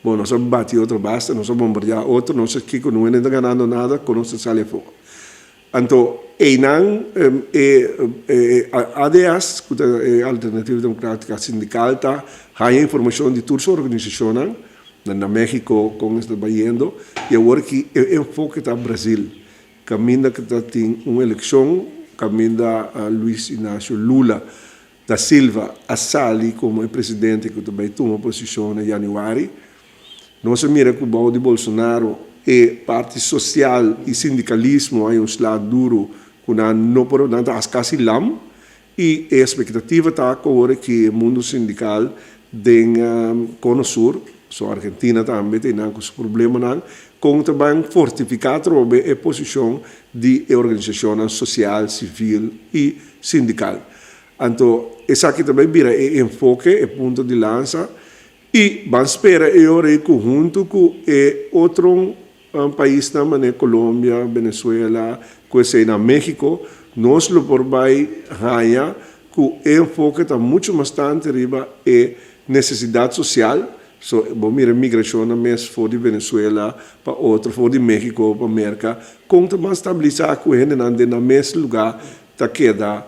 Bon, nos a bati otro basta, nos a bombardeá otro, nos a kiko, no ta ganando nada, ku nos sali afó. Anto, einan e ADS, ku ta e Alternativa Democrática Sindical, ta haña informashon di tur su organisashon na México, kon ta bayendo, i awor ku e enfoke ta Brasil, kaminda ku tin un elekshon, kaminda Luis Inácio Lula da Silva a sali komo presidente ku tambe tuma posishon na yanüari. Nos a mira ku di Bolsonaro e parti sosial i sindikalismo ei un sla duru ku nan no por nan ta kasi lam i e ekspektativa ta ku e mundu sindikal den Cono Sur, so Argentina tambe tin nan ku su problemanan, kon tambe fortifiká trobe e posishon di organisashon sosial, sivil i sindikal. Anto, esaki tambe bira e enfoke, e punto di lansa, i ban spera e ora ku huntu ku e otro pais na manera Colombia, Venezuela, ku na México, nos lo por bai haña ku e enfoke ta muchu mas tantu riba e nesesidat sosial. So, bon, mira migrashon mes for di Venezuela pa otro, for di México pa Amérika, kon mas stabilisá ku hende na mes lugá ta keda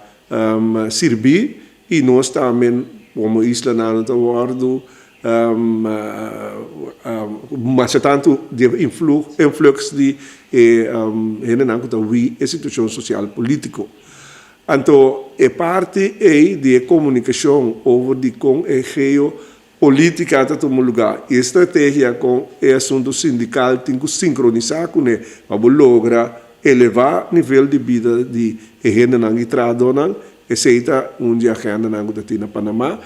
sirbi i nos tambe komo isla nan ta wòrdu mas tantu di influx di hende ku ta hui e situashon sosial polítiko. Anto, e parti ei di komunikashon over di kon e geopolítika ta tuma lugá i strategia ku e asuntu sindikal tin ku sinkronisá kuné pa logra elevá nivel di bida di hendenan i trahadónan, esei ta un di agendanan ku tin na Panamá.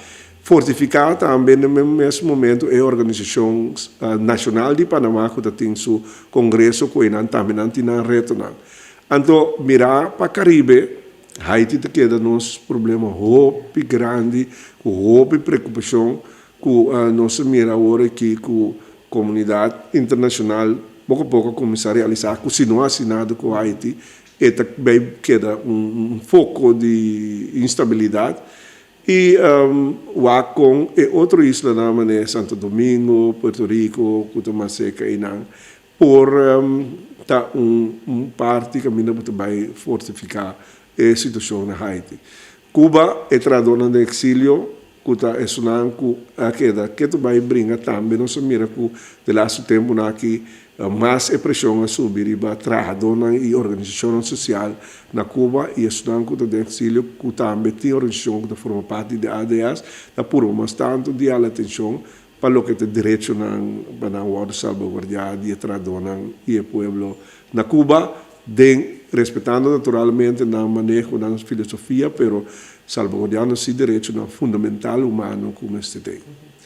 Fortifiká tambe na mes momento e organisashon nashonal di Panamá ku tin su kongreso ku nan tambe nan tin retonan. Anto, mira pa Karibe, Haiti ta keda nos problema hopi grandi, ku hopi preokupashon, ku nos mira awor aki ku komunidat internashonal poko poko kuminsá realisá ku si no hasi nada ku Haiti, e ta keda un foko di instabilidat. I kon e otro isla manera Santo Domingo, Puerto Rico, ku ta mas serka einan, por ta un parti kaminda ku bai fortifiká e situashon na Haiti. Cuba, e trahadónan di eksilio, ku ta esunnan ku a keda, ku bai bringa tambe, nos mira ku de laatste tempu aki mas e preshon a subi riba trahadónan i organisashon sosial na Cuba i esunnan ku ta den eksilio, ku tambe tin organisashon ku ta forma parti di ADS, ta purba mas tantu di hala atenshon pa loke ta derechonan pa nan wòrdu salvaguardiá di trahadónan i e pueblo na Cuba, den respetando naturalmente nan maneho, nan filosofia, pero salvaguardiando su derechonan fundamental humano ku mester tin.